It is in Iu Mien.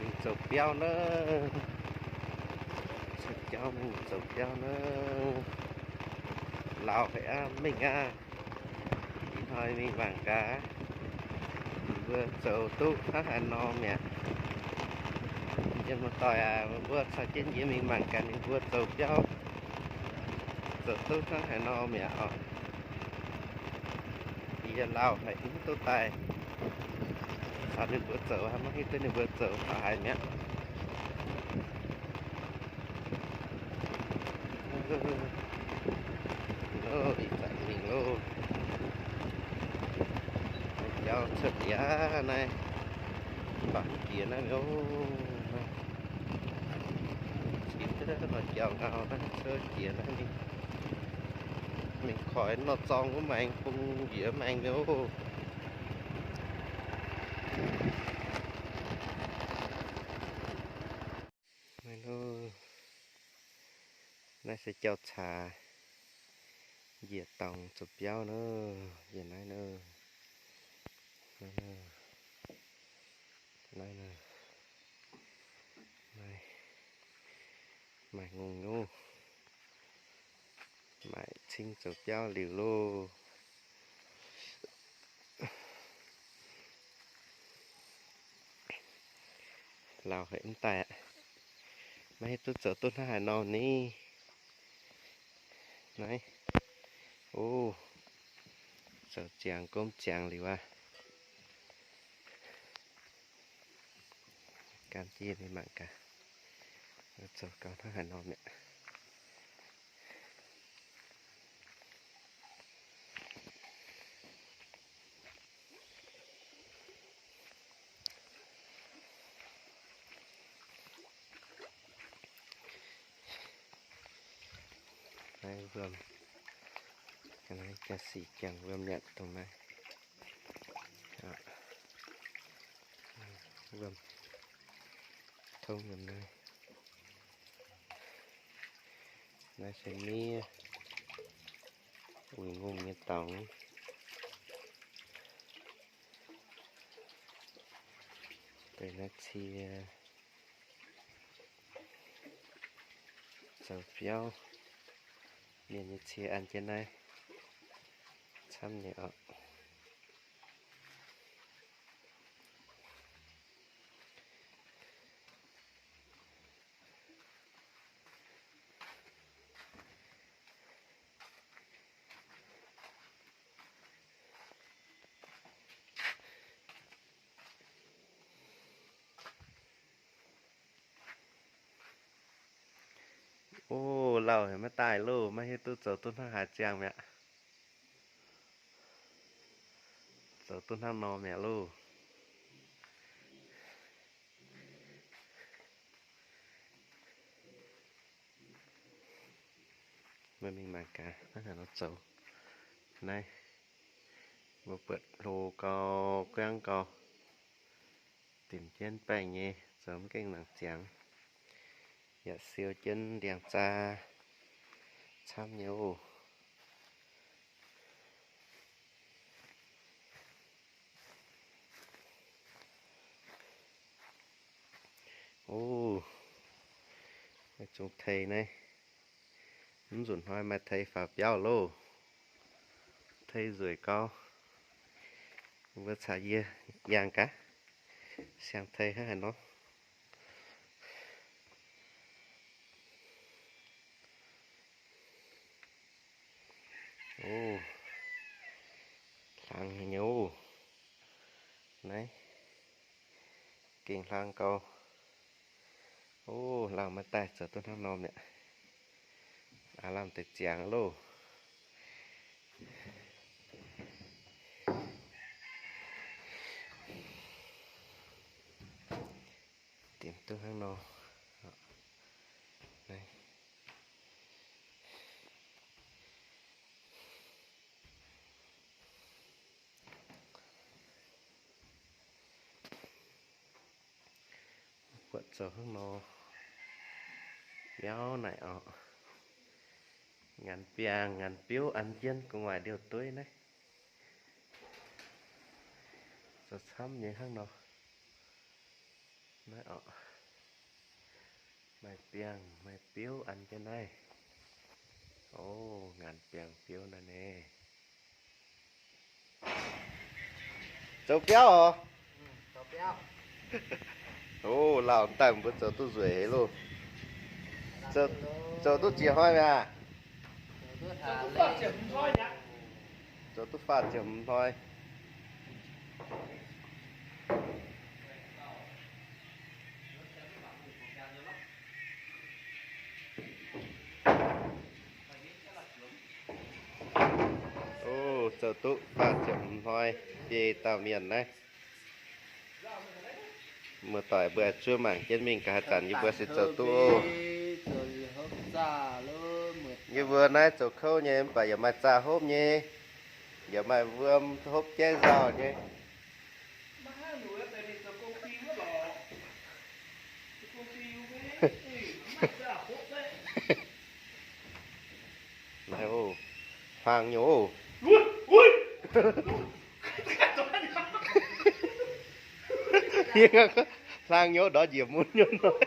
Mingh zoux biauv naaiv. Caux jauv mingh zoux biauv naaiv. Lauh haic aqv, mingh aqv. Ih hnoi mingh mangc gaax, ninh mbuo zoux duqv hnangv haaix nor mi'aqv. Yie muoz-doic aac, mbuo caux jienv yie mingh mangc gaax ninh mbuo zoux biauv, zoux duqv hnangv haaix nor mi'aqv oc. Yie lauh haic mv duqv daaih caux ninh mbuo zoux, maiv hiuv duqv ninh mbuo zoux faaux haaix mi'aqv. Ih zanc mingh loh, jauv cuotv liuz naaiv, mv baac jiex naaiv mi'aqv. Jiex duqv nor jauv ngau naaiv cuotv jiex naaiv mingh, mingh koiv nor zorng wuov maengx bung njiec maengx mi'aqv. Naaiv se jauv-caax njiec dorngx zoux biauv nor, yie naaiv nor, naaiv nor, naaiv nor, naaiv maaih ngongh nyuv, maaih cingv zoux biauv liuz loh. Lauh haic mv daaih aqv. Maiv hiuv duqv zoux duqv hnangv haaix nor ni. Naaiv, o, zoux ziangx gomv ziangx liuz aqv. Gan jienv mingh mangc gaax, zoux gau hnangv haaix nor mi'aqv. Naaiv wuom, ga'naaiv jaa-sic jangx wuom nyanc dongh naaiv. Wuom tongv yiem naaiv. Naaiv se miev, uix ngongh nyei dorngx. Deix naaiv cie zoux biauv, mienh nyei cie an jienv naaiv camv nyei oc. O, lauh haic maiv daaih loh, maiv hiuv duqv zoux duqv hnangv haaix ziangh mi'aqv. Zoux duqv hnangv nor mi'aqv loh. Mbuo mingh mangc gaax hnangv haaix nor zoux. Naaiv mbuo buatc hlo gau, guangv gau, dimc jienv baengh nyei, zoux mv gaengh nangc ziangx, yaac siou jienv ndiangx-zaa camv nyei oc. O, zungv tei naaiv, mv nzunc hnoi maaih tei faaux biauv loh. Tei nzueic gau. Mbuo caux yie yangh gaax, siang tei hnangv haaix nor. O, hlang nyei oc. Naaiv gengh hlang gau. O, lauh maiv daaih zoux duqv hnangv nor mi'aqv. Aav lamh deix ziangx loh. Dimc duqv hnangv nor. Naaiv buatc zoux hnangv nor, biauv naaic oc. Nganx biangh nganx biouv an jienv gu'nguaaic ndiouh dueiv naaiv. Zoux camv nyei hnangv nor. Naaiv oc, maaih biangh maaih biouv an jienv naaiv. O, ngaanc biangh biouv naaiv nyei. Zoux biauv oc. O, lauh daaih mbuo zoux duqv nzueic haic loh. Zoux duqv ziex hnoi mi'aqv? Zoux duqv faah ziepc hmz hnoi. O, zoux duqv faah ziepc hmz hnoi biei dauh mienh naaiv. Muoz-doic mbuo zuov mangc jienv mingh gaax haaix zanc yie mbuo se zoux duqv oc. Yie mbuo naaiv zoux kouv nyei mv baac yaac maaih zaah hopv nyei, yaac maaih wuom hopv jaiv nzauh nyei. Naaiv oc, hlang nyei oc. Hlang nyei ndortv njiec mun nyei hnoi.